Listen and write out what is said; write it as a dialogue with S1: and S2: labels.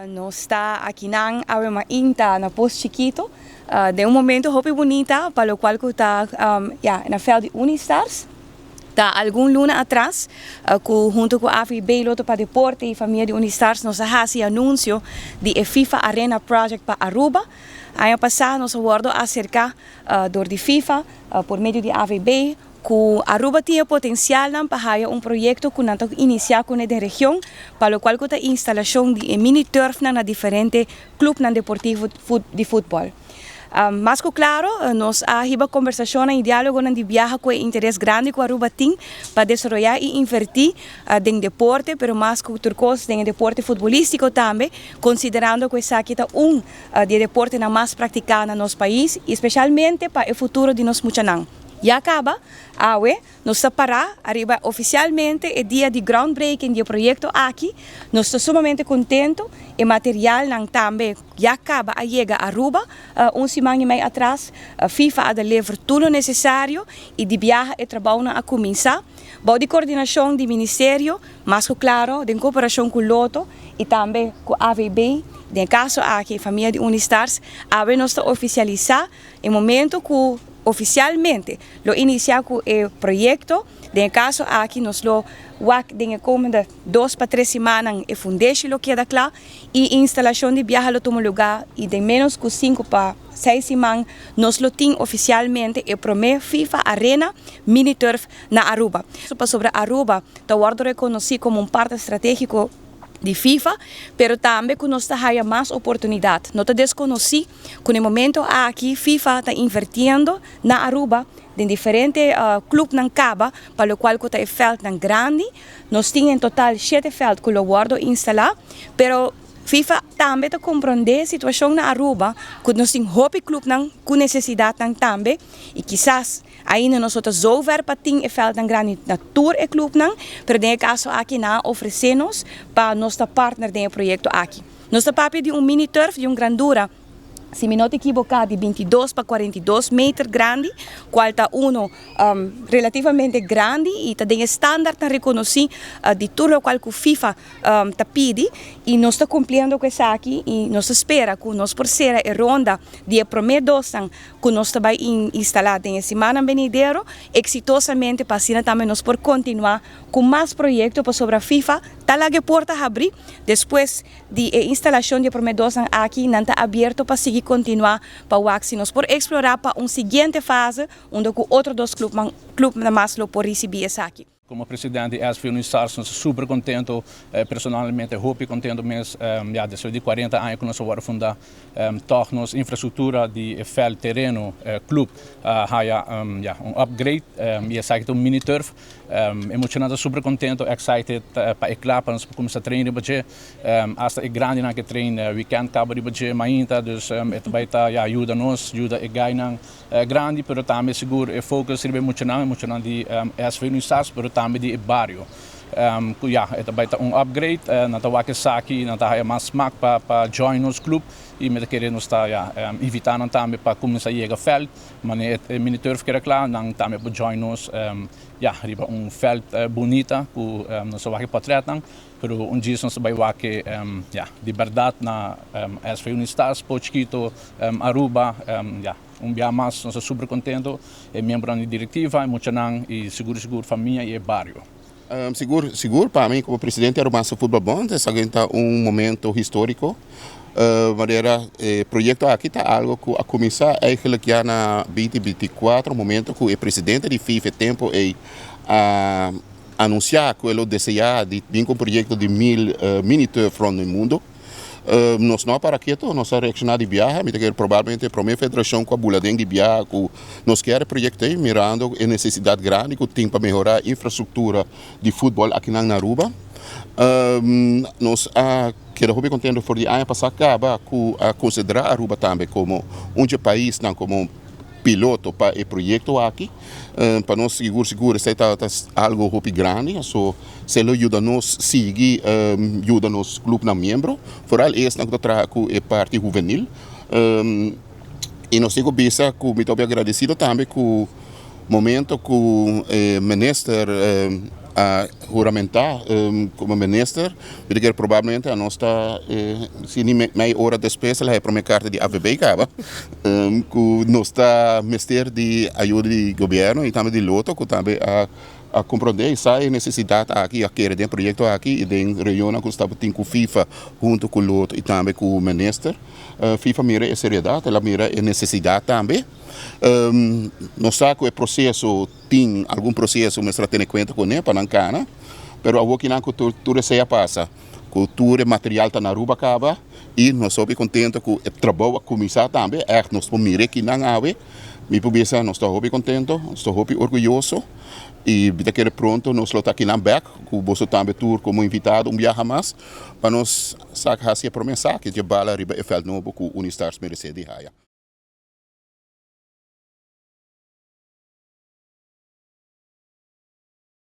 S1: Nos ta akinan awe mainta na Pos Chikito den un momento hopi bunita pa locual cu ta ya na veld di Unistars. Ta algun luna atras cu hunto cu AVB, Lotto pa Deporte y famia di Unistars nos a haci anuncio di e FIFA Arena Project pa Aruba. Aña pasa nos a wordo acerca dor di FIFA por medio di AVB Ku Aruba tin e potensialnan pa haya un proyekto ku nan ta inisiá kuné den region, pa lokual ku ta instalashon di e mini turfnan na diferente klupnan deportivo di futbòl. Mas ku klaro, nos a hiba kombersashonnan i diálogonan di biaha ku e interes grandi ku Aruba tin pa desaroyá i invertí den deporte, pero mas ku tur kos den e deporte futbolístiko tambe, konsiderando ku esaki ta un di e deportenan mas praktiká na nos pais i spesialmente pa e futuro di nos muchanan. Ya caba, awe nos ta para ariba oficialmente e dia di groundbreaking di e proyecto aki. Nos ta sumamente contento, e materialnan tambe ya caba a yega Aruba un siman y mei atras. FIFA a deliver tur lo necesario y di biaha e trabounan a cuminsa. Bou di coordinacion di Ministerio, mas cu claro den cooperacion cu Lotto y tambe cu AVB, den e caso aki e famia di Unistars, awe nos ta oficialisa E momento cu oficialmente lo inicia cu e proyecto, den e caso aki nos lo wak den e komende 2 pa 3 simannan e fundeshi lo keda cla y instalacion di biaha lo tuma lugar y den menos cu 5 pa 6 siman nos lo tin oficialmente e prome FIFA Arena Mini Turf na Aruba. Pasobra Aruba ta wordo reconoci como un parte strategico di FIFA, pero tambe cu nos ta haya mas oportunidad. No ta desconoci cu na momento aki FIFA ta invirtiendo na Aruba den diferente clubnan caba, pa locual cu ta e veldnan grandi. Nos tin en total 7 veld cu lo wordo instala, pero FIFA tambe ta comprende e situacion na Aruba, cu nos tin hopi clubnan cu necesidadnan tambe y kisas ainda nos no ta zover pa tin e veldnan grandi na tur e clubnan, pero den e caso aki nan a ofrece nos pa nos ta partner den e proyecto aki. Nos ta papia di un mini turf di un grandura, si mi no ta equivoca, di 22 pa 42 meter grandi, cual ta uno relativamente grandi y ta den standaard nan reconoci di tur locual cu FIFA ta pidi, y nos ta cumpliendo cu esaki y nos ta spera cu nos por cera e ronda di e prome dosnan cu nos ta bay instala den e simannan venidero exitosamente, pa asina tambe nos por continua cu mas proyecto, pasobra FIFA ta laga e porta habri. Despues di e instalacion di e prome dosnan aki, nan ta abierto pa sigui continua pa wak si nos por explora pa un siguiente fase unda cu otro dos club mas lo por ricibi esaki.
S2: Como presidente di SV Unistars, nos ta super contento, personalmente hopi contento mes, ya, despues di 40 aña cu nos a wordo funda, toch nos infrastructura di veld, tereno, club, haya ya, un upgrade, y esaki ta un mini turf. E muchanan ta super contento, excited pa e cla, pa nos cuminsa train riba dje, hasta e grandinan ke train weekend caba riba dje mainta, dus e ta bay ta, ya, yuda nos, yuda e guynan grandi, pero tambe sigur e focus riba e muchanan di SV Unistars, pero tambe di e bario. Cu ya, e ta bay ta un upgrade, nan ta wak esaki, nan ta haya mas smaak pa join nos club y mi ta kere nos ta, ya, invita nan tambe pa cuminsa yega veld, mane e mini turf keda cla, nan tambe por join nos, ya, riba un veld bunita cu nos a wak e portretnan, pero un dia nos ta bay wak, ya, di berdad na SV Unistars, Pos Chiquito, Aruba, ya. Un biaha mas nos ta super contento, e miembronan di directiva, e muchanan y sigur sigur famia y e bario.
S3: Sigur, sigur pa mi como presidente di Arubaanse Voetbal Bond esaki ta un momento historico. Manera e proyecto aki ta algo cu a cuminsa eigenlijk ya na 2024, momento cu e presidente di FIFA e tempo ey a anuncia cu e lo desea di bin cu un proyecto di 1000 mini turf rond e mundo. Nos no a para keto, nos a reacciona di biaha. Mi ta kere probablemente e prome federacion cu a bula den di biaha cu nos kier e proyecto ey, mirando e necesidad grandi cu tin pa mehora infrastructura di futbol akinan na Aruba. Nos a keda hopi contento for di aña pasa caba cu a considera Aruba tambe como un dje paisnan como piloto pa e proyecto aki. Pa nos sigur sigur esey ta algo hopi grandi, so esey lo yuda nos sigui yuda nos clubnan miembro, vooral esnan cu ta traha cu e parti huvenil. Y nos tin cu bisa cu mi ta hopi agradecido tambe cu momento cu e minister. a huramentá komo minister, mi ta kere probablemente a nos ta si ni mei ora despues el a haña e promé karta di AVB kaba ku nos ta mester di ayuda di gobièrnu i tambe di Lotto ku tambe a a komprondé i sa e nesesidat aki i a kere den e proyekto aki i den reunionnan ku nos tabatin ku FIFA huntu ku Lotto i tambe ku minister. FIFA mira e seriedat, el a mira e nesesidat tambe. Nos sa ku e proseso tin algun proseso mester a tene kuenta kuné pa nan kana, pero awor kinan ku tur esei a pasa, ku tur e material ta na Aruba kaba i nos hopi kontento ku e trabou a kuminsá tambe, ègt nos por mira e kinan awe, mi por bisa nos ta hopi kontento, nos ta hopi orguyoso i mi ta kere pronto nos lo ta kinan bèk ku boso tambe tur komo invitado un biaha mas pa nos sa hasi e promé saki dje bala riba e vèlt nobo ku Unistars meresé di haya.